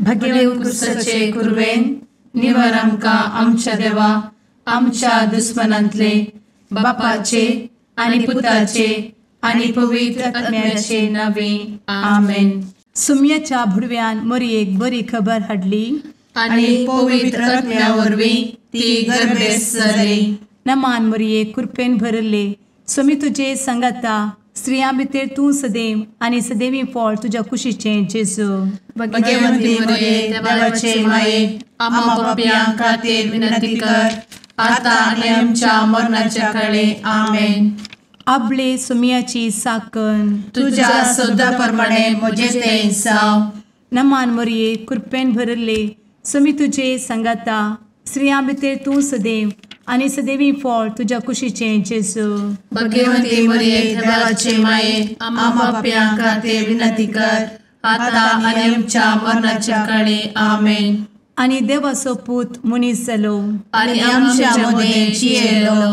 भगेव कुरवेन निवर आमकां आमच्या देवा आमच्या दुस्मनांतले बापाचे आनी पुताचे आनी पवित्र आत्म्याचे नावे आमेन. सुम्याच्या भुडव्यान मोरयेक बरी खबर हाडली आनी पवित्र आत्म्या वरवीं ती गर्भेस्त जाली. नमान मोरये, कृपेन भरले, स्वामी तुजे संगाता, स्त्रियां भितर तूं सदैव आनी सदैवी फळ तुज्या कुशीचें जेजू. भगवंती मोरये, देवाचे माये, आम्हा पापयां खातीर विनंती कर आता आनी आमच्या मरणाच्या काळे. आमेन. आपले सुम्याची साकन तुज्या सदा प्रमाणे म्हजें तें जावं. नमान मोरये, कृपेन भरले, स्वामी तुजे संगाता, स्त्रियां भितर तूं सदैव आनी सदैवी फळ तुज्या कुशीचें जेजू. भगवंती मोरये, देवाचे माये, आम्हा पापयां खातीर विनंती कर आता आनी आमच्या मरणाच्या काळे. आमेन. आनी देवाचो पूत मनीस जालो आनी आमच्या मदें जियेलो.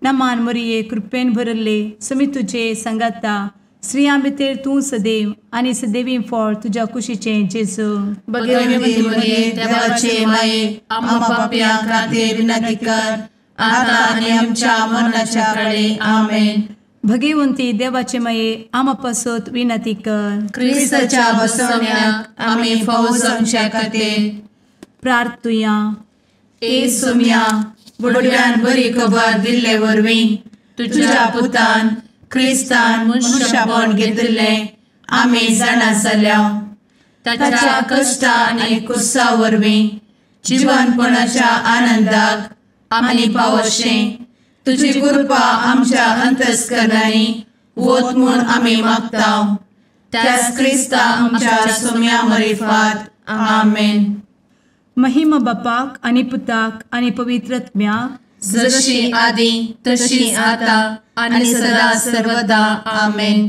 नमान मोरये, कृपेन भरले, स्वामी तुजे संगाता, स्त्रियां भितर तूं सदैव आनी सदैवी फळ तुज्या कुशीचें जेजू. भगवंती मोरये, देवाचे माये, आम्हा पापयां खातीर विनंती कर आता आनी आमच्या मरणाच्या काळे. आमेन. भगवंती देवाचे माये, आम्हा पासत विनंती कर. क्रिस्ताच्या बसवण्याक आमी फावो जावच्या खातीर प्रार्थुया. ए सुम्या, बुडव्यान बरी खबर दिल्ले वरवीं तुज्या पुतान क्रिस्तान मनशापण घेतिल्लें आमी जाणा जाल्या. ताच्या कश्टा आनी कुसा वरवीं जिवनपणाच्या आनंदाक आमी पावशें तुजी कृपा आमच्या अंतस्करणांनी वत म्हूण आमी मागता. त्याच क्रिस्ता आमच्या सुम्या मरिफात. आमेन. महिमा बापाक आनी पुताक आनी पवित्र आत्म्याक, जशी आदी तशी आता आनी सदा सर्वदा. आमेन.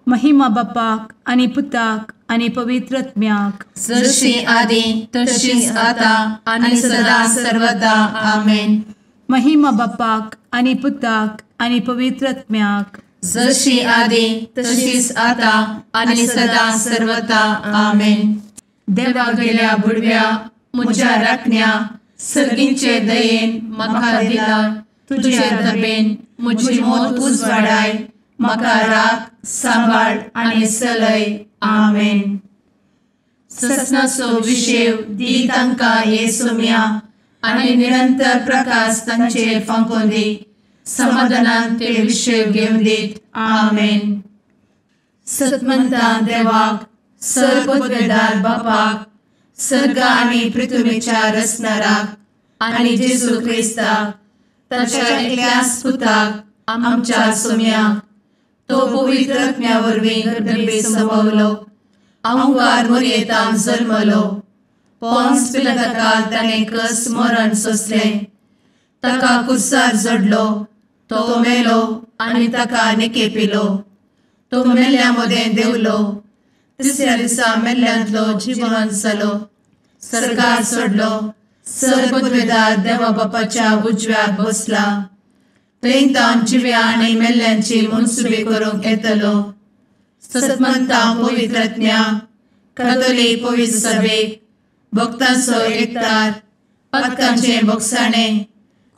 महिमा बापाक आनी पुताक आनी पवित्र आत्म्याक, जशी आदी तशी आता आनी सदा सर्वदा. आमेन. महिमा बापाक आनी पुताक आनी पवित्र आत्म्याक, जशी आदी तशीच आता आनी सदा सर्वदा. आमेन. देवा गेल्या बुडव्या म्हज्या राखण्या सर्गींचे दयेन म्हाका दिला तुजे दबेन म्हजी मोत उजवाडाय, म्हाका राख सांबाळ आनी चलय. आमेन. ससनाचो विशेव दी तांकां हे सुम्या आनी निरंतर प्रकाश तांचेर फांकोवन दी, समाधानान ते विशेव घेवन दीत. आमेन. सतमंता देवाक, सर्वपदवेदार बापाक, सर्ग आनी पृथ्वीच्या रचणाराक आनी जेजू क्रिस्ताक ताच्या एकल्याच पुताक आमच्या सुम्याक, तो पवित्र आत्म्या वरवीं गर्भे संभवलो, अहंकार मोरयेतान जल्मलो, पोन्स पिलाताकाल ताणें कस मरण सोंसलें, ताका कुर्सार जडलो, तो मेलो आनी ताका निकेपिलो, तो मेल्ल्या मदें देंवलो, तिसऱ्या दिसा मेल्ल्यांतलो जिवन जालो, सर्गार सोडलो, सर्वपदवेदार देवा बापाच्या उजव्याक बसला, थंय तावन जिव्या आनी मेल्ल्यांची मनसुबी करूंक येतलो. सतमंता पवित्र आत्म्या, कातोलीक पवित्र सभेक, भक्तांचो एकतार, पातकांचें भोगसाणें,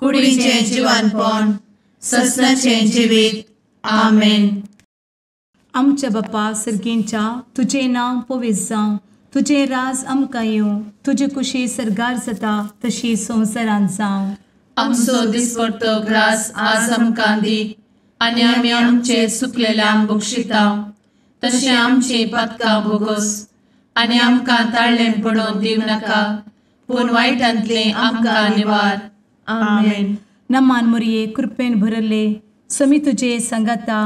कुडीचें जिवानपण, ससनाचें जिवीत. आमेन. आमच्या बापा सर्गींच्या, तुजें नांव पवित्र जावं, तुजें राज आमकां येवं, तुजी कुशी सर्गार जाता तशी संवसारांत जावं. आमचो दिसपडतो ग्रास आज आमकां दी आनी आमी आमचे सुकलेल्यांक बक्षिता तशें आमची पातकां भोगोस आनी आमकां ताळ्ळें पडोवन दिवं नाका, पूण वायटांतलें आमकां निवार. आमेन. नमान मोरये, कृपेन भरले, स्वामी तुजे संगाता,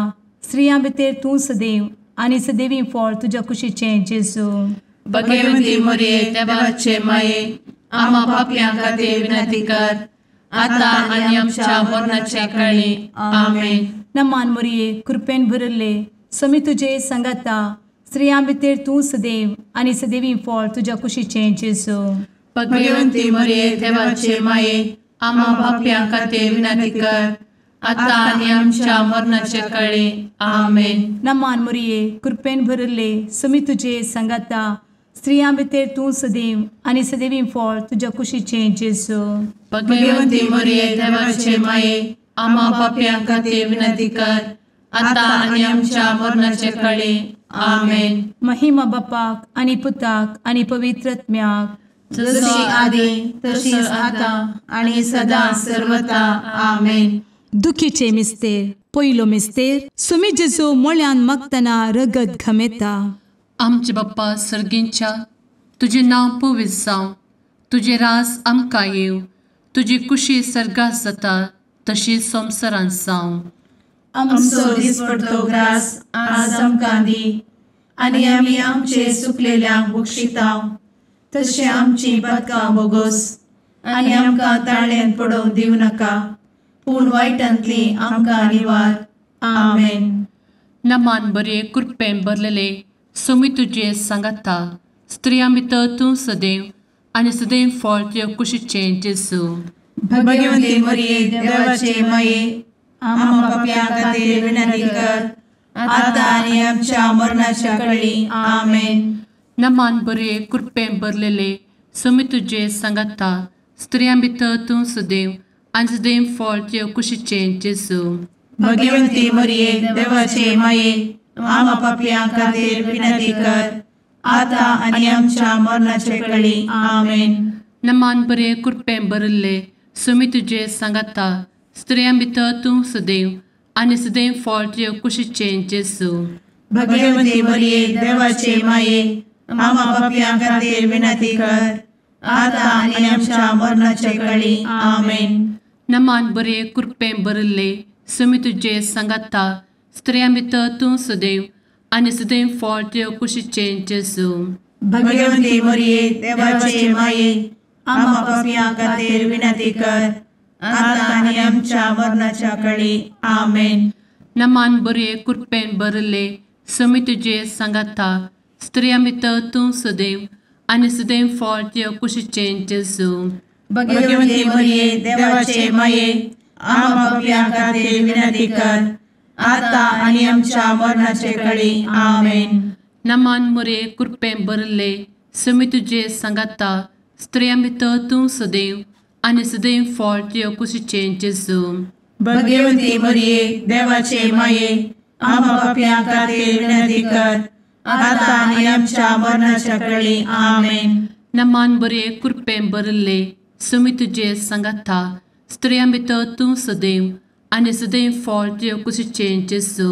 स्त्रियां भितर तूं सदैव आनी सदैवी फळ तुज्या कुशीचें जेजू. भगवंती मोरये, देवाचे माये, आम्हा पापयां खातीर विनंती कर आता आनी आमच्या मरणाच्या काळी. आमेन. नमान मोरये, कृपेन भरले, स्वामी तुजे संगाता, स्त्रियां भितर तूं सदैव आनी सदैवी फळ तुज्या कुशीचें जेजू. भगवंती मोरये, देवाचे माये, आम्हा पापयां खातीर विनंती कर आता आनी आमच्या मरणाच्या काळी. आमेन. नमान मोरये, कृपेन भरले, स्वामी तुजे संगाता, स्त्रियां भितर तूं सदैव आनी सदैवी फळ तुज्या कुशीचें जेजू. भगवंती मरिये देवाचे माये, आम्हा पापयां खातीर विनंती कर, आतां आनी आमच्या मरणाचे कळे. आमेन. महिमा बापाक आनी पुताक आनी पवित्र आत्म्याक, जशी आदी तशीच आतां आनी सदां सर्वता. आमेन. दुखीचे मिस्तेर. पयलो मिस्तेर, सुमी जेजू मोळ्यान मागतना रगत घमेता. आमचे बाप्पा सर्गींच्या, तुजें नांव पवित्र जावं, तुजें रास आमकां येवं, तुजी कुशी सर्गात जाता तशी संवसारांत जावं. आमचो दिसपडतो ग्रास आज आमकां दी, आनी आमी आमचे सुकलेल्यांक बक्षिता तशें आमची पातकां बोगोस, आनी आमकां ताळ्यान पडोवंक दिवं नाका, पूण वायटांतली आमकां निवार. आमेन. नमान बरे कृपेन भरलेले सोमी तुजे सांगाता, स्त्रियां भितर तूं सदैव आनी सदैव फळ तुज्या कुशीचें जेजू. भगवंती मरिये देवाचे माये, आम्हा पापयां खातीर विनंती कर, आतां आनी आमच्या मरणाच्या कळी. आमेन. नमान बरे कृपेन भरलेले सोमी तुजे सांगाता, स्त्रियां भितर तूं सदैव आनी सदैव फळ तुज्या कुशीचें जेजू. भगवंती मरिये देवाचे माये, आम्हा पापयां खातीर विनंती कर, आतां आनी आमच्या मरणाचे कळी. आमेन. नमान बरे कृपेन भरिल्ले सोमी तुजे सांगाता, स्त्रियां भितर तूं सदैव आनी सदैव फळ तुज्या कुशीचें जेजू. भगवंती मरिये देवाचे माये, आम्हा पापयां खातीर विनंती कर, आतां आनी आमच्या मरणाचे कळी. आमेन. नमान बरे कृपेन भरिल्ले सोमी तुजे सांगाता, स्त्रियां भितर तूं सदैव आनी सदैव फळ तुज्या कुशीचें जेजू. भगवंती मरिये देवाचे माये, आम्हा पापयां खातीर विनंती कर, आतां आनी आमच्या मरणाच्या कळी. आमेन. नमान बरे कृपेन भरिल्ले सोमी तुजे सांगाता, स्त्रियां भितर तूं सदैव आनी सदैव फळ तुज्या कुशीचें जेजू. भगवंती मरिये देवाचे माये, आम्हा पापयां खातीर विनंती कर, आतां आनी आमच्या मरणाचे कळी. आमेन. नमान मरिये कृपेन भरिल्ले सोमी तुजे सांगाता, स्त्रियां भितर तूं सदैव आनी सदैव फळ तुज्या कुशीचें जेजू. भगवंती मरिये देवाचे माये, आम्हा पापयां खातीर विनंती कर, आतां आनी आमच्या मरणाच्या कळी. आमेन. नमान बरे कृपेन भरिल्ले सोमी तुजे सांगाता, स्त्रियां भितर तूं सदैव आनी सदैव फळ तुज्या कुशीचें जेजू.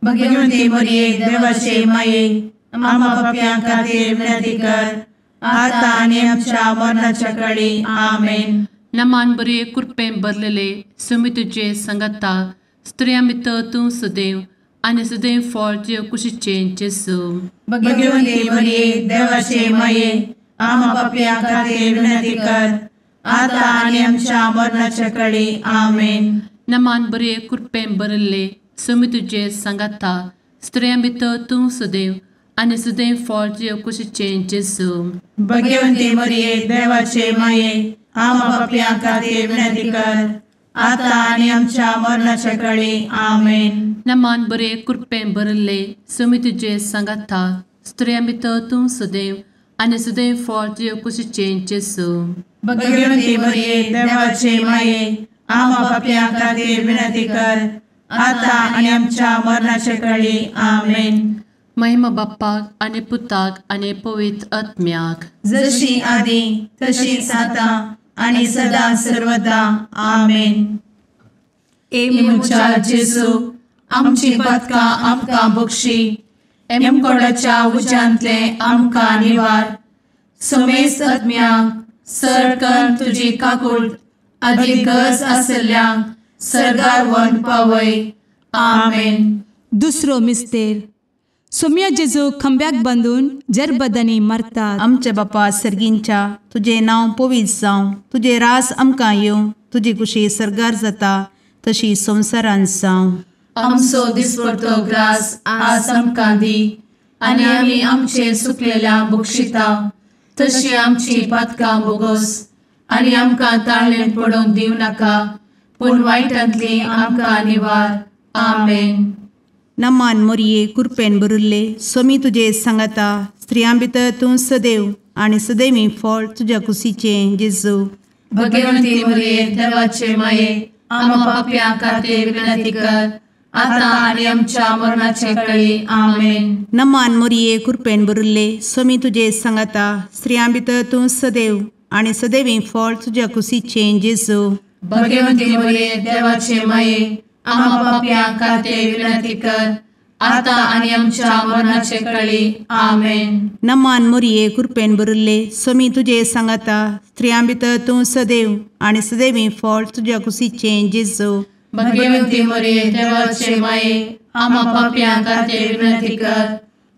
भगवंती मरिये देवाचे माये, आम्हा पापयां खातीर विनंती कर, आतां आनी आमच्या मरणाच्या कळी. आमेन. नमान बरे कृपेन भरलेले सोमी तुजे सांगाता, स्त्रियां भितर तूं सदैव आनी सदैव फळ तुज्या कुशीचें जेजू. भगवंती मरिये देवाचे माये, आम्हा पापयां खातीर विनंती कर, आतां आनी आमच्या मरणाच्या कळी. आमेन. नमान बरे कृपेन भरिल्ले सोमी तुजे सांगाता, स्त्रियां भितर तूं सदैव आनी सदैव फळ तुज्या कुशीचें जेजू. भगवंती मरिये देवाचे माये, आम्हा पापयां खातीर विनंती कर, आतां आनी आमच्या मरणाच्या कळी. आमेन. नमान बरे कृपेन भरिल्ले सोमी तुजे सांगाता, स्त्रियां भितर तूं सदैव आनी सदैव फळ तुज्या कुशीचें जेजू. भगवंती मरिये देवाचे माये, आम्हा पापयां खातीर विनंती कर, आतां आनी आमच्या मरणाचे कळी. आमेन. महिमा बाप्पाक आनी पुताक आनी पवित्र आत्म्याक, जशी आदी तशीच आतां आनी सदां सर्वदा. आमेन. ए म्हज्या जेजू, आमची पातकां आमकां बक्षी, एमकोडाच्या उज्यांतले आमकां निवार, समेस्त आत्म्यांक सर तुजी काकूट आदी गरज आसल्ल्यांक सर्गार व्हरून पावय. आमेन. दुसरो मिस्तेर, सोम्या जेजू खंब्याक बांदून जरबदांनी मारतात. आमच्या बापा सर्गींच्या, तुजें नांव पवित्र जावं, तुजें रास आमकां येवं, तुजी कुशी सर्गार जाता तशी संवसारांत जावं. आमचो दिसपडतो ग्रास आज आमकां दी, आनी आमी आमचे सुकलेल्या बक्षिता तशी आमची पातकां बोगोस, आनी आमकां ताळ्ळेन पडोवंक दिवं नाका, पूण वायटांतली आमकां निवार. आमेन. नमान मोरये कृपेन भरिल्ले, स्वामी तुजे सांगाता, स्त्रियां भितर तूं सदैव आनी सदैवी फळ तुज्या कुशीचें जेजू। भगवंती मरिये देवाचे माये आम्हा पाप्यां खातीर विनंती कर आता आनी आमच्या मरणाचे वेळी। आमेन। नमान मोरये कृपेन भरिल्ले स्वामी तुजे सांगाता स्त्रियां भितर तूं सदैव आनी सदैवी फळ तुज्या कुशीचें जेजू। भगवंती मरिये देवाचे माये आम्हा पाप्यां खातीर विनंती कर आता आनी आमच्या मरणाचे वेळी। आमेन। नमान मोरये कृपेन भरिल्ले स्वामी तुजे सांगाता स्त्रियां भितर तूं सदैव आनी सदैवी फळ तुज्या कुशीचें जेजू। भगवंती मरिये देवाचे माये आम्हा पाप्यां खातीर विनंती कर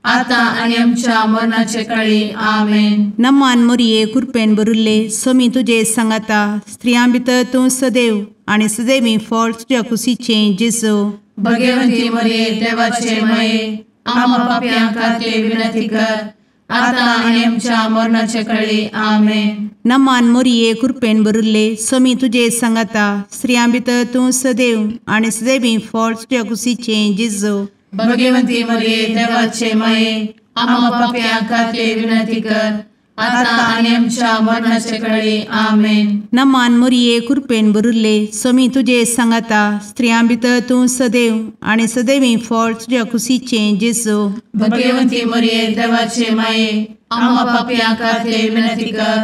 आता आनी आमच्या मरणाचे वेळी। आमेन। नमान मोरये कृपेन भरिल्ले स्वामी तुजे सांगाता स्त्रियां भितर तूं सदैव आनी सदैवी फळ तुज्या कुशीचें जेजू। भगवंती मरिये देवाचे माये आम्हा पाप्यां खातीर विनंती कर आता आनी आमच्या मरणाचे वेळी। आमेन। नमान मोरये कृपेन भरिल्ले स्वामी तुजे सांगाता स्त्रियां भितर तूं सदैव आनी सदैवी फळ तुज्या कुशीचें जेजू। भगवंती मरिये देवाचे माये आम्हा पाप्यां खातीर विनंती कर आता आनी आमच्या मरणाचे वेळी। आमेन। नमान मोरये कृपेन भरिल्ले स्वामी तुजे सांगाता स्त्रियां भितर तूं सदैव आनी सदैवी फळ तुज्या कुशीचें जेजू। भगवंती मरिये देवाचे माये आम्हा पाप्यां खातीर विनंती कर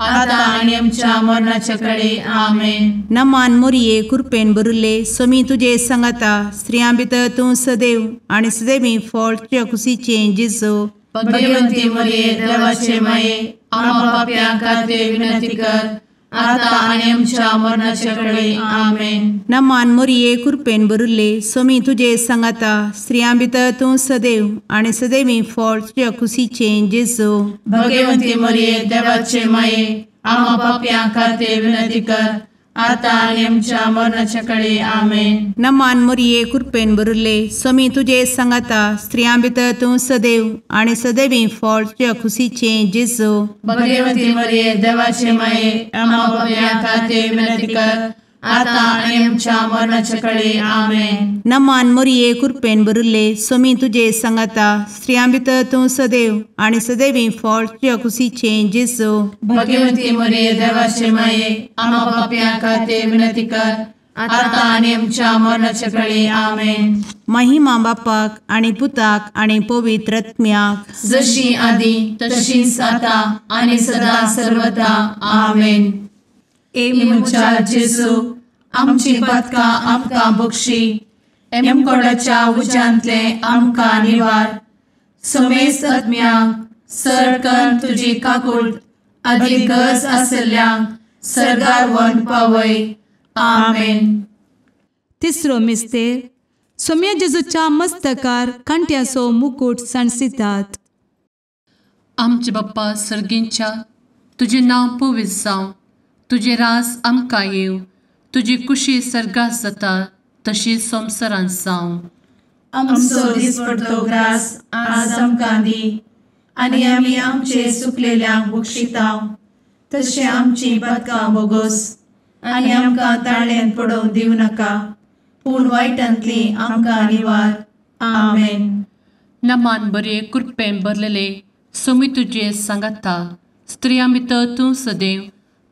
आता आनी आमच्या मरणाचे वेळी। आमेन। नमान मोरये कृपेन भरिल्ले स्वामी तुजे सांगाता स्त्रियां भितर तूं सदैव आनी सदैवी फळ तुज्या कुशीचें जेजू। भगवंती मरिये देवाचे माये आम्हा पाप्यां खातीर विनंती कर आता आनी आमच्या मरणाचे वेळी। आमेन। नमान मोरये कृपेन भरिल्ले स्वामी तुजे सांगाता स्त्रियां भितर तूं सदैव आनी सदैवी फळ तुज्या कुशीचें जेजू। भगवंती मरिये देवाचे माये आम्हा पाप्यां खातीर विनंती कर आता आनी आमच्या मरणाचे वेळी। आमेन। नमान मोरये कृपेन भरिल्ले स्वामी तुजे सांगाता स्त्रियां भितर तूं सदैव आनी सदैवी फळ तुज्या कुशीचें जेजू। भगवंती मरिये देवाचे माये आम्हा पाप्यां खातीर विनंती कर आता आनी आमच्या मरणाचे वेळी। आमेन। नमान मोरये कृपेन भरिल्ले स्वामी तुजे सांगाता स्त्रियां भितर तूं सदैव आनी सदैवी फळ तुज्या कुशीचें जेजू। भगवंती मरिये देवाचे माये आम्हा पाप्यां खातीर विनंती कर आता आनी आमच्या मरणाचे वेळी। आमेन। महिमा बापाक आनी पुताक आनी पवित्र आत्म्याक, जशी आदी तशीच आता आनी सदा सर्वदा। आमेन। ए म्हज्या जेजू आमची पातकां आमकां बक्षी, एमकोडाच्या उज्यांतले आमकां निवार, समेस्त आत्म्यांक सरकन तुजी काकूट आदी गरज आशिल्ल्यांक सर्गार व्हरून पावय। आमेन। तिसरो मिस्तेर सोम्या जेजूच्या मस्तकार कांट्याचो मुकूट सांडसितात। आमचे बाप्पा सर्गींच्या तुजें नांव पवित्र जावं, तुजें राज आमकां येवं, तुजी कुशी सर्गात जाता तशी संवसारांत जावं। आमचो दिसपडतो ग्रास आज आमकां दी आनी आमी आमचे सुकलेल्यांक बक्षिता तशें आमची पातकां बोगोस आनी आमकां ताळ्यान पडोवंक दिवं नाका, पूण वायटांतली आमकां निवार। आमेन। नमान बरे कृपेन भरलेले स्वामी तुजे सांगाता स्त्रियां भितर तूं सदैव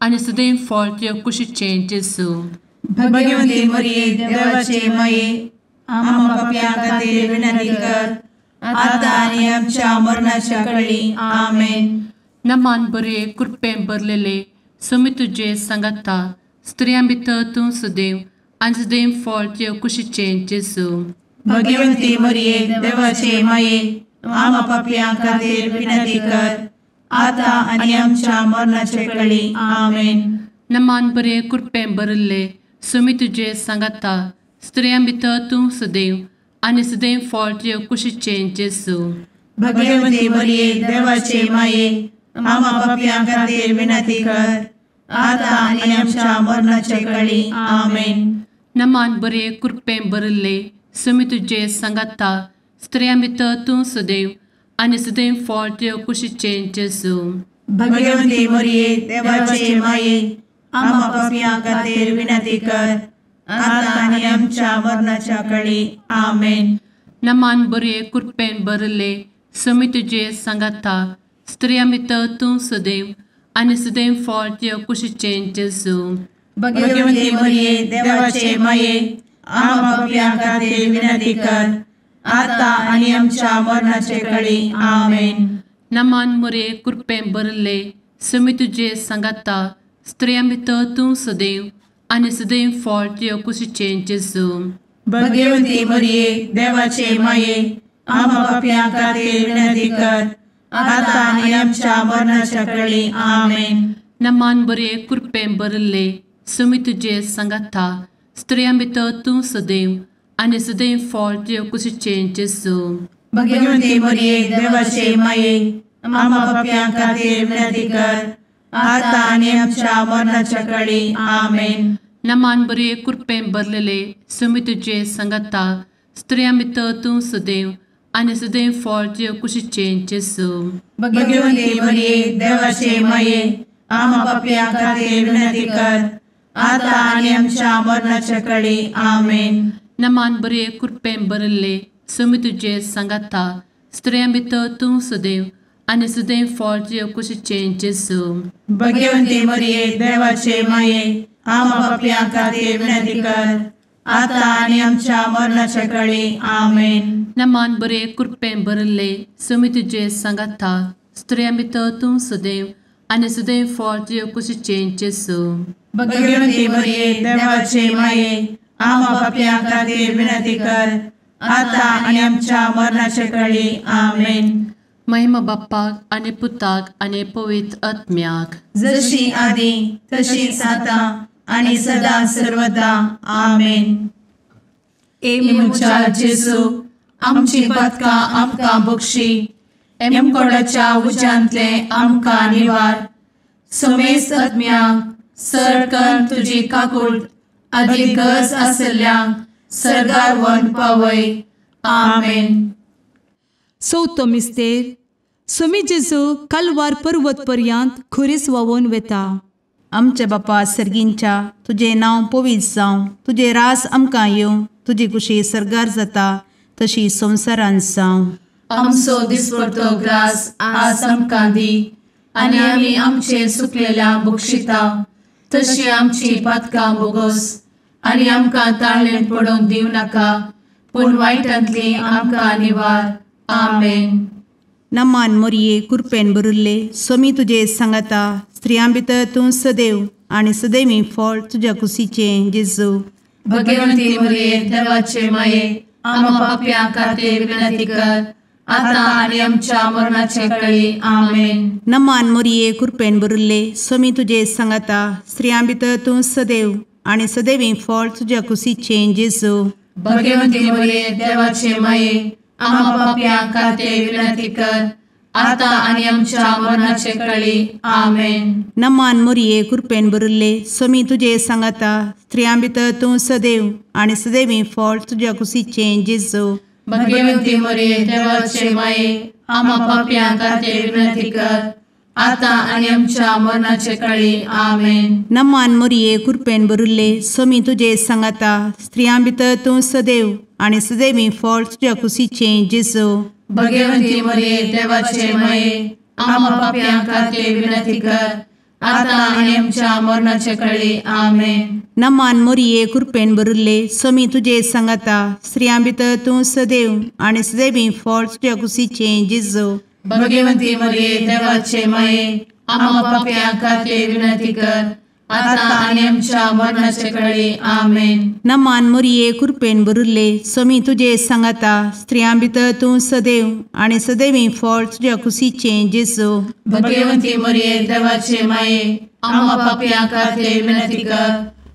आनी सदैव फळ तुज्या कुशीचें जेजू। भगवंती मरिये देवाचे माये आम्हा पाप्यां खातीर विनंती कर आता आनी आमच्या मरणाच्या वेळी। आमेन। नमान बरे कृपेन भरलेले स्वामी तुजे सांगाता स्त्रियां भितर तूं सदैव आनी सदैव फळ तुज्या कुशीचें जेजू। भगवंती मरिये देवाचे माये आम्हा पाप्यां खातीर विनंती कर आता आनी आमच्या मरणाचे वेळी। आमेन। नमान बरे कृपेन भरिल्ले स्वामी तुजे सांगाता स्त्रियां भितर तूं सदैव आनी सदैव फळ तुज्या कुशीचें जेजू। भगवंती मरिये देवाचे माये आम्हा पाप्यां खातीर विनंती कर आता आनी आमच्या मरणाचे वेळी। आमेन। नमान बरे कृपेन भरिल्ले स्वामी तुजे सांगाता स्त्रियां भितर तूं सदैव आनी सदैव फळ तुज्या कुशीचें जेजू। भगवंती मरिये देवाचे माये आम्हा पाप्यां खातीर विनंती कर आता आनी आमच्या मरणाच्या वेळी। आमेन। नमान बरे कृपेन भरिल्ले समी तुजे सांगाता स्त्रियां भितर तूं सदैव आनी सदैव फळ तुज्या कुशीचें जेजू. भगवती मरिये देवाचे माये आम्हा पाप्यां खातीर विनंती कर आता आनी आमच्या मरणाचे कळी. आमेन. नमान मोरये कृपेन भरिल्ले समी तुजे सांगाता स्त्रियां भितर तूं सदैव आनी सदैव फळ तुज्या कुशीचें जेजू. भगवती मरिये देवाचे माये आम्हा पाप्यां खातीर विनंती कर आता आनी आमच्या मरणाच्या कळी. आमेन. नमान बरे कृपेन भरिल्ले समी तुजे सांगाता स्त्रियां भितर तूं सदैव आनी सदैव फळ तुज्या कुशीचें जेजू. भगवती मरिये देवाचे माये आम्हा पाप्यां खातीर विनंती कर आता आनी आमच्या मरणाच्या कळी. आमेन. नमान बरे कृपेन भरलेले समी तुजे सांगाता स्त्रियां भितर तूं सदैव आनी सदैव फळ तुज्या कुशीचें जेजू. भगवती मरिये देवाचे माये आम्हा पाप्यां खातीर विनंती कर आता आनी आमच्या मरणाच्या कळी. आमेन. नमान बरे कृपेन भरिल्ले समी तुजे सांगाता स्त्रियां भितर तूं सदैव आनी सदैव फळ तुज्या कुशीचें जेजू. भगवती मरिये देवाचे माये आम्हा पाप्यां खातीर विनंती कर आता आनी आमच्या मरणाच्या कळी. आमेन. नमान बरे कृपेन भरिल्ले समी तुजे सांगाता स्त्रियां भितर तूं सदैव आनी सदैव फळ तुज्या कुशीचें जेजू. भगवती मरिये देवाचे माये आम्हा पाप्यां खातीर विनंती कर आता आनी आमच्या मरणाच्या कळी. आमेन. महिमा बाप्पाक आनी पुताक आनी पवित्र आत्म्याक, जशी आदी तशीच आता आनी सदा सर्वदा. आमेन. ए म्हज्या जेजू आमची पातकां आमकां बक्षी, एमकोडाच्या उज्यांतले आमकां निवार, समेस्त आत्म्यांक सरकन तुजी काकूट आदी गरज आसल्ल्यांक सरगार वन पावय. आमेन. चवथो मिस्तेर सुमी जेजू कालवार पर्वत पर्यंत खुरीस व्हांवून वेता. आमच्या बापा सर्गींच्या तुजें नांव पवित्र जावं, तुजें राज आमकां येवं, तुजी कुशी सर्गार जाता तशी संवसारांत जावं. आमचो दिसपडतो ग्रास आज आमकां दी आनी आमी आमचे सुकलेल्या बक्षिता तशी आमची पातकां बोगोस आनी आमकां ताळेन पडोवंक दिवं नाका पूण वायटांतली आमकां निवार. आमेन. नमान मोरये कृपेन भरिल्ले सोमी तुजे सांगाता स्त्रियां भितर तूं सदैव आनी सदैवी फळ तुज्या कुशीचें जेजू. भगवंती मोरये देवाचे माये आम्हा पाप्यां खातीर विनंती कर आता आनी आमच्या मरणाचे कळी. आमेन. नमान मोरये कृपेन भरिल्ले सोमी तुजे सांगाता स्त्रियां भितर तूं सदैव आनी सदैवी फळ तुज्या कुशीचें जेजू. भगवंती मोरये देवाचे माये आम्हा पाप्यां खातीर विनंती कर आता आनी आमच्या मरणाचे कळी. आमेन. नमान मोरये कृपेन भरिल्ले सोमी तुजे सांगाता स्त्रियां भितर तूं सदैव आनी सदैवी फळ तुज्या कुशीचें जेजू. भगवंती मोरये देवाचे माये आम्हा पाप्यां खातीर विनंती कर आता आनी आमच्या मरणाचे कळी. आमेन. नमान मोरये कृपेन भरिल्ले सोमी तुजे सांगाता स्त्रियां भितर तूं सदैव आनी सदैवी फळ तुज्या कुशीचें जेजू. भगवंती मोरये देवाचे माये आम्हा पाप्यां खातीर विनंती कर आता आनी आमच्या मरणाचे कळी. आमेन. नमान मोरये कृपेन भरिल्ले सोमी तुजे सांगाता स्त्रियां भितर तूं सदैव आनी सदैवी फळ तुज्या कुशीचें जेजू. भगवंती मोरये देवाचे माये आम्हा पाप्यां खातीर विनंती कर आता आनी आमच्या मरणाचे कळी. आमेन. नमान मोरये कृपेन भरिल्ले सोमी तुजे सांगाता स्त्रियां भितर तूं सदैव आनी सदैवी फळ तुज्या कुशीचें जेजू. भगवंती मोरये देवाचे माये आम्हा पाप्यां खातीर विनंती कर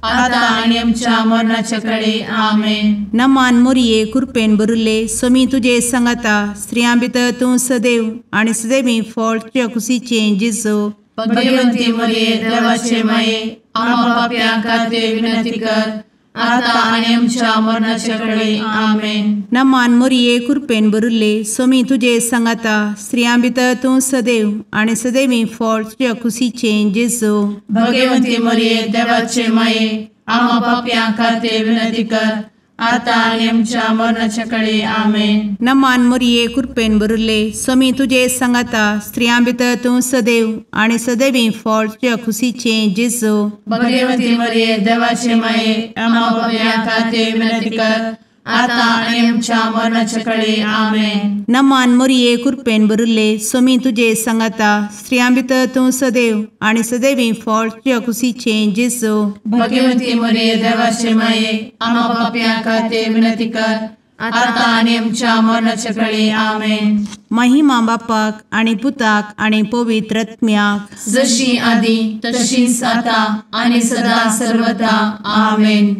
आता आनी आमच्या मरणाचे कळी. आमेन. नमान मोरये कृपेन भरिल्ले सोमी तुजे सांगाता स्त्रियां भितर तूं सदैव आनी सदैवी फळ तुज्या कुशीचें जेजू. भगवंती मोरये देवाचे माये आम्हा पाप्यां खातीर विनंती कर आता आनी आमच्या मरणाचे कळी. आमेन. नमान मोरये कृपेन भरिल्ले सोमी तुजे सांगाता स्त्रियां भितर तूं सदैव आनी सदैवी फळ तुज्या कुशीचें जेजू. भगवंती मोरये देवाचे माये आम्हा पाप्यां खातीर विनंती कर आतां आनी आमच्या मरणाच्या कळे. आमेन. नमान मोरये कृपेन भरिल्ले, स्वामी तुजे सांगाता, स्त्रियां भितर तूं सदैव आनी सदैवी फळ तुज्या खुशीचें जेजू. भगवती मरिये देवाचे माये, आम्हा पाप्यां खातीर विनंती कर, आतां आनी आमच्या मरणाच्या कळे. आमेन. नमान मोरये कृपेन भरिल्ले, स्वामी तुजे सांगाता, स्त्रियां भितर तूं सदैव आनी सदैवी फळ तुज्या खुशीचें जेजू. भगवती मरिये देवाचे माये, आम्हा पाप्यां खातीर विनंती कर, आतां आनी आमच्या मरणाच्या कळे. आमेन. महिमा बापाक आनी पुताक आनी पवित्र आत्म्याक, जशी आदी तशीच आतां आनी सदा सर्वदा. आमेन.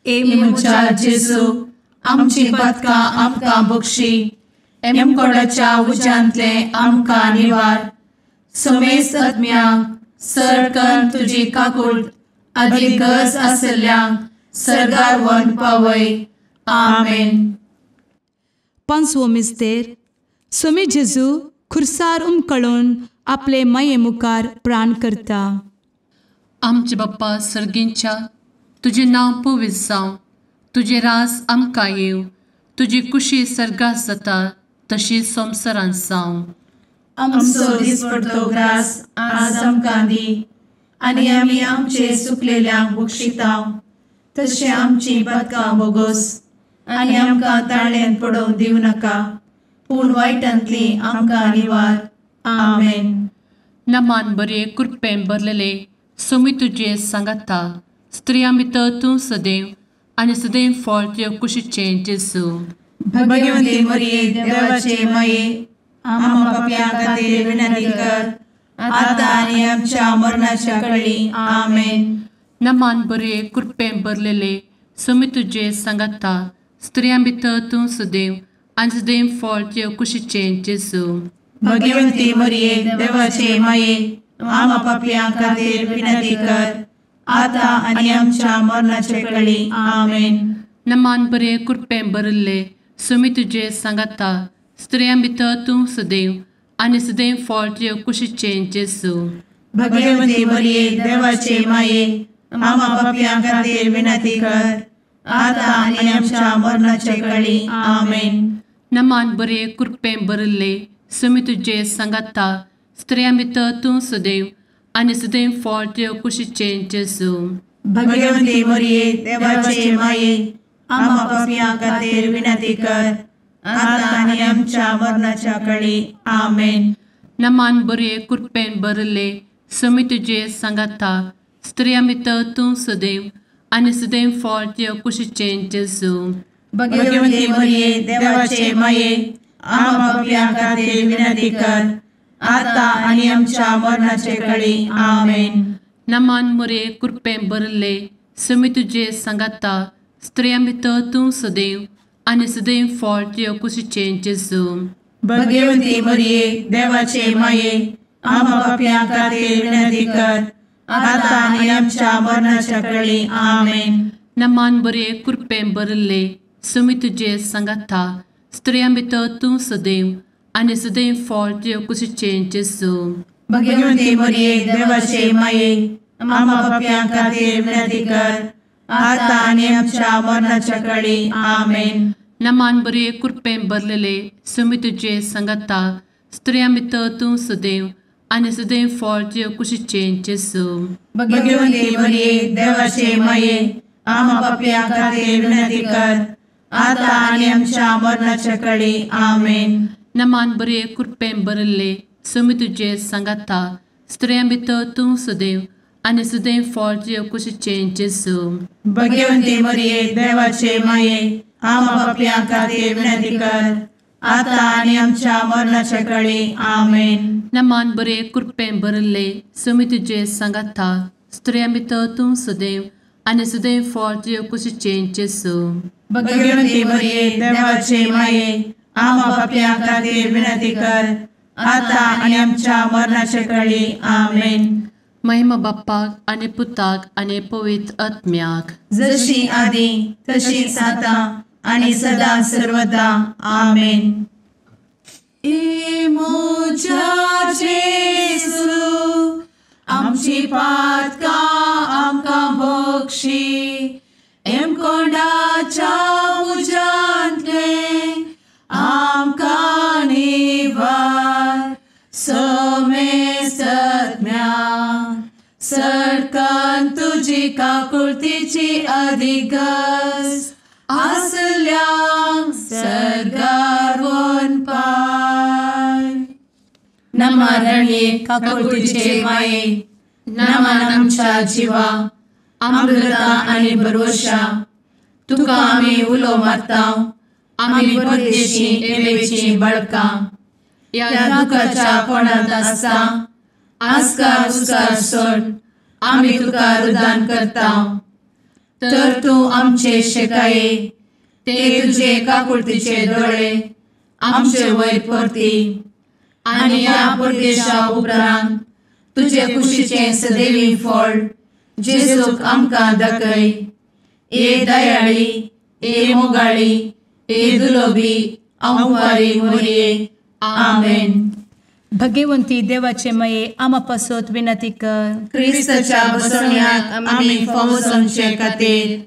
ए म्हज्या जेजू, आमची पातकां आमकां बक्षी, एमकोडाच्या उज्यांतले आमकां निवार, समेस्त आत्म्यांक सरकन तुजी काकूट आदी गरज आशिल्ल्यांक सर्गार व्हरून पावय. आमेन. पांचवो मिस्तेर. स्वामी जेजू खुर्सार उमकळून आपले माये मुखार प्राण करता. आमचे बाप्पा सर्गींच्या, तुजें नांव पवित्र जावं, तुजें राज आमकां येवं, तुजी कुशी सर्गात जाता तशी संवसारांत जावं. आमचो दिसपडतो ग्रास आज आमकां दी, आनी आमी आमचे सुकलेल्यांक बक्षिता तशें आमची पातकां बोगोस, आनी आमकां ताळ्यांत पडोवंक दिवं नाका, पूण वायटांतली आमकां निवार. आमेन. नमान बरे कृपेन भरलेले, स्वामी तुजे सांगाता, स्त्रियां भितर तूं सदैव आनी सदैव फळ तुज्या कुशीचें जेजू. भगवती मरिये देवाचे माये, आम्हा पाप्यां खातीर विनंती कर, आतां आनी आमच्या मरणाच्या कळी. आमेन. नमान बरे कृपेन भरलेले, स्वामी तुजे सांगाता, स्त्रियां भितर तूं सदैव आनी सदैव फळ तुज्या कुशीचें जेजू. भगवती मरिये देवाचे माये, आम्हा पाप्यां खातीर विनंती कर, आतां आनी आमच्या मरणाचे कळी. आमेन. नमान बरे कृपेन भरिल्ले, स्वामी तुजे सांगाता, स्त्रियां भितर तूं सदैव आनी सदैव फळ तुज्या कुशीचें जेजू. भगवती मरिये देवाचे माये, आम्हा पाप्यां खातीर विनंती कर, आतां आनी आमच्या मरणाचे कळी. आमेन. नमान बरे कृपेन भरिल्ले, स्वामी तुजे सांगाता, स्त्रियां भितर तूं सदैव आनी सदैव फळ तुज्या कुशीचें जेजू. भगवती मरिये देवाचे माये, आम्हा पाप्यां खातीर विनंती कर, आतां आनी आमच्या मरणाच्या कळी. आमेन. नमान बरे कृपेन भरिल्ले, स्वामी तुजे सांगाता, स्त्रियां भितर तूं सदैव आनी सदैव फळ तुज्या कुशीचें जेजू. भगवती मरिये देवाचे माये, आम्हा पाप्यां खातीर विनंती कर, आतां आनी आमच्या मरणाचे कळी. आमेन. नमान मरिये कृपेन भरिल्ले, स्वामी तुजे सांगाता, स्त्रियां भितर तूं सदैव आनी सदैव फळ तुज्या कुशीचें जेजू. भगवती मरिये देवाचे माये, आम्हा पाप्यां खातीर विनंती कर, आतां आनी आमच्या मरणाच्या कळी. आमेन. नमान बरे कृपेन भरिल्ले, स्वामी तुजे सांगाता, स्त्रियां भितर तूं सदैव आनी सदैव फळ तुज्या कुशीचें जेजू. भगवती मरिये देवाचे माये, आम्हा पाप्यां खातीर विनंती कर, आतां आनी आमच्या मरणाच्या कळी. आमेन. नमान बरे कृपेन भरलेले, स्वामी तुजे सांगाता, स्त्रियां भितर तूं सदैव आनी सदैव फळ तुज्या कुशीचें जेजू. भगवती मरिये देवाचे माये, आम्हा पाप्यां खातीर विनंती कर, आतां आनी आमच्या मरणाच्या कळी. आमेन. नमान बरे कृपेन भरिल्ले, स्वामी तुजे सांगाता, स्त्रियां भितर तूं सदैव आनी सदैव फळ तुज्या कुशीचें जेजू. भगवती मरिये देवाचे माये, आम्हा पाप्यां खातीर विनंती कर, आतां आनी आमच्या मरणाच्या कळी. आमेन. नमान बरे कृपेन भरिल्ले, स्वामी तुजे सांगाता, स्त्रियां भितर तूं सदैव आनी सदैव फळ तुज्या कुशीचें जेजू. भगवती मरिये देवाचे माये, आम्हा पाप्यां खातीर विनंती कर, आतां आनी आमच्या मरणाच्या कळी. आमेन. महिमा बाप्पाक आनी पुताक आनी पवित्र आत्म्याक, जशी आदी तशीच आतां आनी सदा सर्वदा. आमेन. ए म्हज्या जेजू, आमची पातकां आमकां बक्षी, एमकोंडाच्या तुजी काकुळतीची अधिगस आसल्यांक सर्गार वनपाय. नमा रणये काकुळतीचे माये, नमन आमच्या जिवा, अमृता आनी भरवशा, तुका आमी उलो मारता, आमी परदेशी एवेची बळकां, ह्या दुखाच्या कोणांत आसता आस्कार उस्कार सोड आमी तुका रुदान करता. तर तूं आमचे शेकाये ते तुजे काकुळतीचे दोळे आमचे वयर परती आनी ह्या परदेशा उपरांत तुजे कुशीचें सदैवी फळ जेजूक आमकां दाखय. ए दयाळी, ए मोगाळी, ए दुलोबी अंवारी मोरये. आमेन. भगवंती देवाचे मये आमा पासत विनंती कर. क्रिस्ताच्या बसवण्याक आमी फावो जावचे खातीर.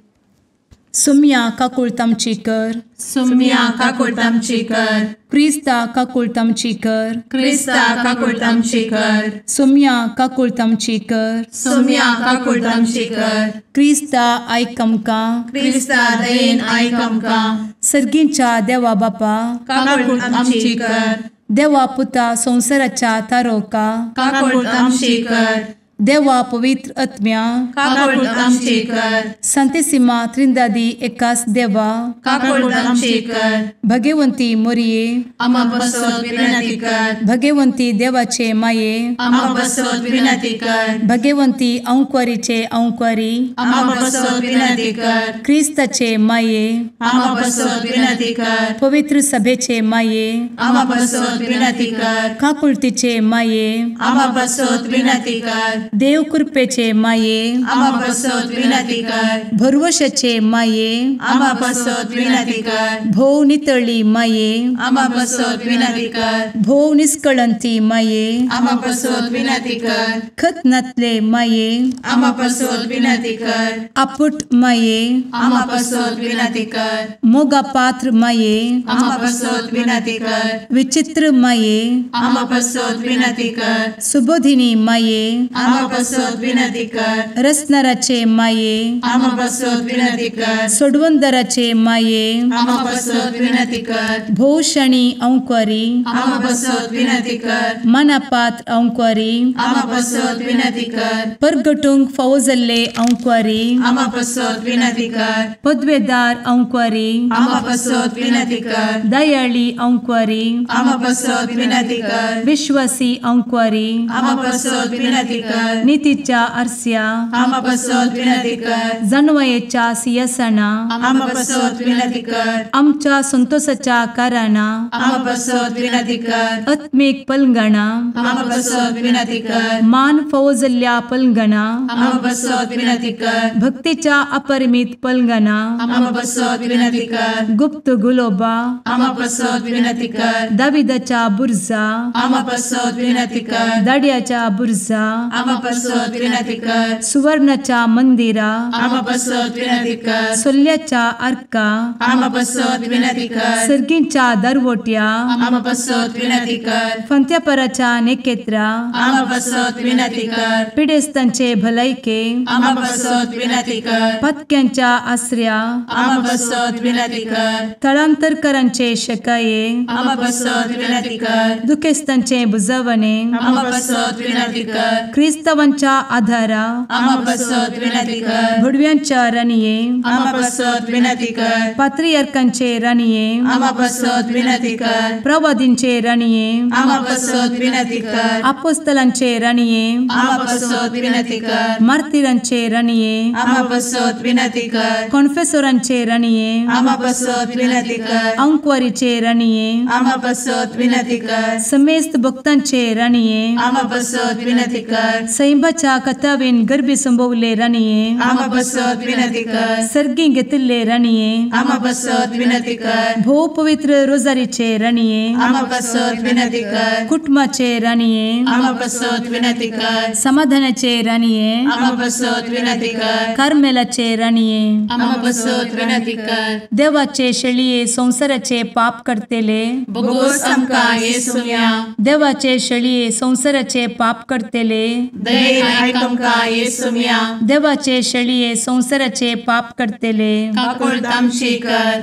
सुम्या काकुळत आमची कर. सुम्या काकुळत आमची कर. क्रिस्ता काकुळत आमची कर. क्रिस्ता काकुळत आमची कर. सुम्या काकुळत आमची कर. सुम्या काकुळत आमची कर. क्रिस्ता आयक आमकां. क्रिस्ता दयेन आयक आमकां. सर्गींच्या देवा बापा काकुळत आमची कर. देवा पुता संवसाराच्या तारोका काकुळत आमची कर. देवा पवित्र आत्म्या काकुळत आमची कर. संतेसिमा त्रिंदादी एकास देवा काकुळत आमची कर. भगवंती मोरये आमा पासत विनंती कर. भगवंती देवाचे माये आमा पासत विनंती कर. भगवंती अंकुरीचे अंकुरी आमा पासत विनंती कर. क्रिस्ताचे माये आमा पासत विनंती कर. पवित्र सभेचे माये आमा पासत विनंती कर. काकुळतीचे माये आमा पासत विनंती कर. देव कृपेचे माये आमा पासत विनंती कर. भरवशाचे माये आमा पासत विनंती कर. भोव नितळी माये आमा पासत विनंती कर. भोव निष्कळंती माये आमा पासत विनंती कर. खत नातले माये आमा पासत विनंती कर. आपुट माये आमा पासत विनंती कर. मोगा पात्र माये आमा पासत विनंती कर. विचित्र माये आमा पासत विनंती कर. सुबोधिनी माये आमा पासत विनंती कर. रसनाराचे माये आमा पासत विनंती कर. सोडवंदराचे माये आमा पासत विनंती कर. भोवशणी अंकुरी आमा पासत विनंती कर. मनापात्र अंकुरी आमा पासत विनंती कर. परगटूंक फावो जाल्ले अंकुरी आमा पासत विनंती कर. पदवेदार अंकुरी आमा पासत विनंती कर. दयाळी अंकुरी आमा पासत विनंती कर. विश्वासी अंकुरी आमा पासत विनंती कर. नितीच्या आरस्या आमा पासत विनंती कर. जानवयेच्या सिंहासना आमा पासत विनंती कर. आमच्या संतोषाच्या कारणा आमा पासत विनंती कर. आत्मीक पलंगणा आमा पासत विनंती कर. मान फावो जाल्ल्या पलंगणा आमा पासत विनंती कर. भक्तीच्या अपरिमित पलंगणा आमा पासत विनंती कर. गुप्त गुलोबा आमा पासत विनंती कर. दाविदाच्या बुर्जा आमा पासत विनंती कर. दाड्याच्या बुर्जा आमा पासत विनंती कर. सुवर्णाच्या मंदिरा आमा पासत विनंती कर. सोल्ल्याच्या आर्का आमा पासत विनंती कर. सर्गींच्या दरवट्या आमा पासत विनंती कर. फंत्यापराच्या नेकेत्रा आमा पासत विनंती कर. पिडेस्तांचे भलायके आमा पासत विनंती कर. पत्क्यांच्या आसऱ्या आमा पासत विनंती कर. थळांतरकरांचे शकाये आमा पासत विनंती कर. दुखेस्तांचे बुजवणे आमा पासत विनंती कर. क्रिस्तावांच्या आधारा आमा पासत विनंती कर. भुडव्यांच्या राणये आमा पासत विनंती कर. पात्रियार्कांचे राणये आमा पासत विनंती कर. प्रवादींचे राणये आमा पासत विनंती कर. आपोस्तलांचे राणये आमा पासत विनंती कर. मार्तिरांचे राणये आमा पासत विनंती कर. कॉन्फेसोरांचे राणये आमा पासत विनंती कर. अंकुवारीचे राणये आमा पासत विनंती कर. समेस्त भक्तांचे राणये आमा पासत विनंती कर. सैंबाच्या कथावेन गर्भी संभवले राणये आमा पासत विनंती कर. सर्गी घेतिल्ले राणये आमा पासत विनंती कर. भोव पवित्र रोजारीचे राणये आमा पासत विनंती कर. कुटुंबाचे राणये आमा पासत विनंती कर. समाधानाचे राणये आमा पासत विनंती कर. कार्मेलाचे राणये आमा पासत विनंती कर. देवाचे शेळये संवसाराचे पाप करतेले बोगोस आमकां येसुम्या देवाचे शेळये संवसाराचे पाप करतेले दयेन आयक आमकां येसुम्या. देवाचे शेळये संवसाराचे पाप करतले काकुळट आमची कर.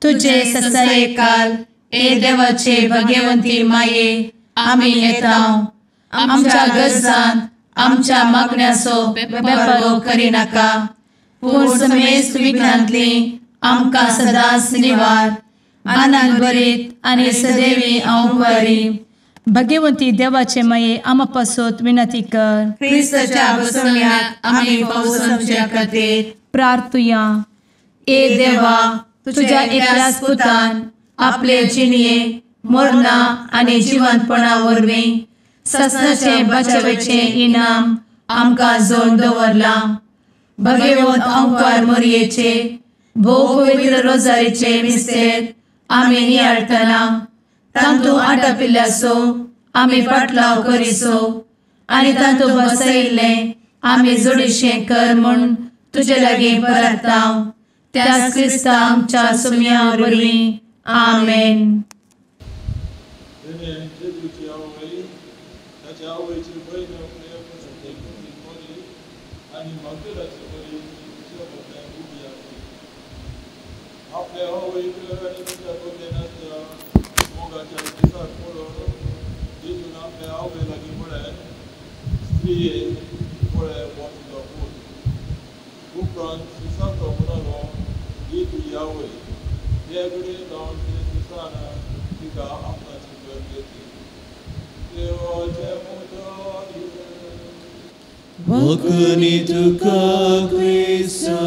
तुजे ससायेकाल ए देवाचे भगवंती माये आमी येता आमच्या गरजान आमच्या मागण्याचो बेपर्वो करिनाका पूण समेस्त विघ्नांतली आमकां सदांच निवार. आनंद भरीत आनी सदैवी अंवकारी. भगवंती देवाचे माये आमा पासत विनंती कर. क्रिस्ताच्या बसवण्याक आमी पावसाच्या खातीर प्रार्थुया. ए देवा तुझ्या एकल्याच पुतान आपले जिणये मरणा आनी जिवंतपणा वरवीं ससनाचे बचावेचे इनाम आमकां जोड दवरलां. भगवंत अंकार मोरयेचे भोव पवित्र रोजारीचे मिस्तेर आमी नियाळटना तांतू आटापिल्ल्याचो आमी पाटलाव करिसो आनी तांतू बसयिल्लें आमी जोडीशें कर म्हूण तुजे लागीं परता त्याच क्रिस्ता आमच्या सुम्या वरवीं. आमेन. उपरांत सुसाचो म्हणालो ही तुजी आवय. ते घडये जावन ते सुसान तिका आपणाची घर घेतली. देवाचे उतर. वखणी तुका क्रिस्ता.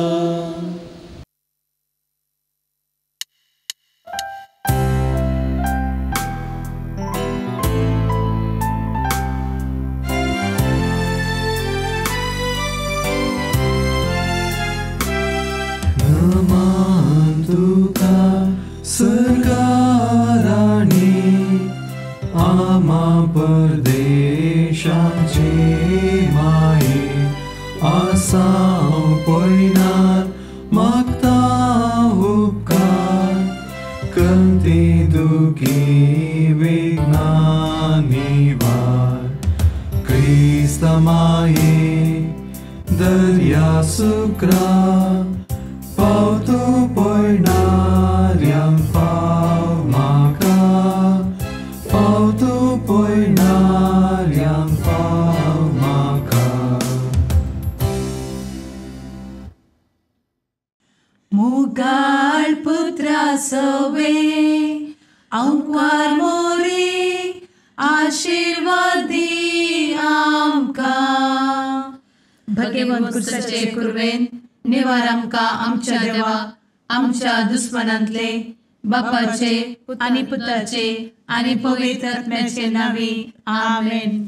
आमच्या देवा आमच्या दुस्मनांतले बापाचे आनी पुताचे आनी पवित्र आत्म्याचे नांवी. आमेन.